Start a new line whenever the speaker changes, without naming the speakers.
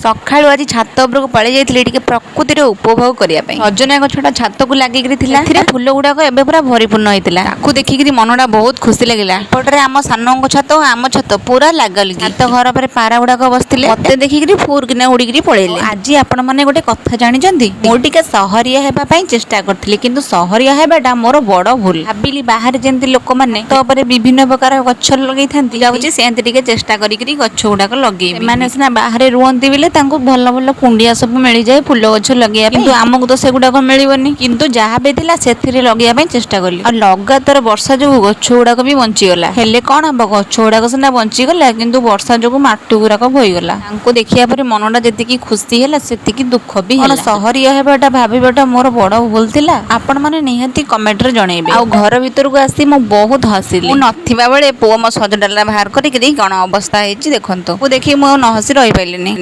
ସକାଳୁ ଆଜି ଛାତ ଉପରକୁ ପଳେଇ ଯାଇଥିଲି ଟିକେ ପ୍ରକୃତିର ଉପଭୋଗ କରିବା ପାଇଁ। ସଜନା ଗଛଟା ଛାତକୁ ଲାଗିକିରି ଥିଲା। ଏଥିରେ ଫୁଲ ଗୁଡାକ ଏବେ ପୁରା ପରିପୂର୍ଣ୍ଣ ହେଇଥିଲା। ତାକୁ ଦେଖିକିରି ମନଟା ବହୁତ ଖୁସି ଲାଗିଲା। ଏପଟରେ ଆମ ସାନଙ୍କ ଛାତ ଓ ଆମ ଛାତ ପୁରା ଲାଗାଲାଗି। ଛାତ ଘର ଉପରେ ପାରା ଗୁଡାକ ବସିଥିଲେ। ମତେ ଦେଖିକିରି ଫୁର କିନା ଉଡ଼ିକିରି ପଳେଇଲେ। ଆଜି ଆପଣ ମାନେ ଗୋଟେ କଥା ଜାଣିଛନ୍ତି? ମୁଁ ଟିକେ ସହରିଆ ହେବା ପାଇଁ ଚେଷ୍ଟା କରିଥିଲି, କିନ୍ତୁ ସହରିଆ ହେବାଟା ମୋର ବଡ ଭୁଲ। ଭାବିଲି ବାହାରେ ଯେମିତି ଲୋକମାନେ ଛାତ ଉପରେ ବିଭିନ୍ନ ପ୍ରକାର ଗଛ ଲଗେଇଥାନ୍ତି, ଯାଉଛି ସେମିତି ଟିକେ ଚେଷ୍ଟା କରିକିରି ଗଛ ଗୁଡାକ ଲଗେଇବି। ସେମାନେ ସିନା ବାହାରେ ରୁହନ୍ତି ବୋଲେ ତାଙ୍କୁ ଭଲ ଭଲ କୁଣ୍ଡିଆ ସବୁ ମିଳିଯାଏ ଫୁଲ ଗଛ ଲଗେଇବା ପାଇଁ, କିନ୍ତୁ ଆମକୁ ତ ସେଗୁଡାକ ମିଳିବନି। କିନ୍ତୁ ଯାହା ବି ଥିଲା ସେଥିରେ ଲଗେଇବା ପାଇଁ ଚେଷ୍ଟା କଲି। ଆଉ ଲଗାତାର ବର୍ଷା ଯୋଗୁ ଗଛ ଗୁଡାକ ବି ବଞ୍ଚିଗଲା। ହେଲେ କଣ ହବ, ଗଛ ଗୁଡାକ ସିନା ବଞ୍ଚିଗଲା, କିନ୍ତୁ ବର୍ଷା ଯୋଗୁ ମାଟି ଗୁଡାକ ବୋହିଗଲା। ତାଙ୍କୁ ଦେଖିବା ପରେ ମନଟା ଯେତିକି ଖୁସି ହେଲା, ସେତିକି ଦୁଃଖ ବି ହେଲା। ସହରିଆ ହେବାଟା ଭାବିବାଟା ମୋର ବଡ ଭୁଲ ଥିଲା। ଆପଣ ମାନେ ନିହାତି କମେଣ୍ଟରେ ଜଣେଇବେ। ଆଉ ଘର ଭିତରକୁ ଆସି ମୁଁ ବହୁତ ହସିଲି। ମୁଁ ନଥିବା ବେଳେ ପୁଅ ମୋ ସଜ ଡାଲା ବାହାର କରିକିରି କଣ ଅବସ୍ଥା ହେଇଛି ଦେଖନ୍ତୁ। ମୁଁ ଦେଖି ମୁଁ ଆଉ ନ ହସି ରହିପାରିଲିନି।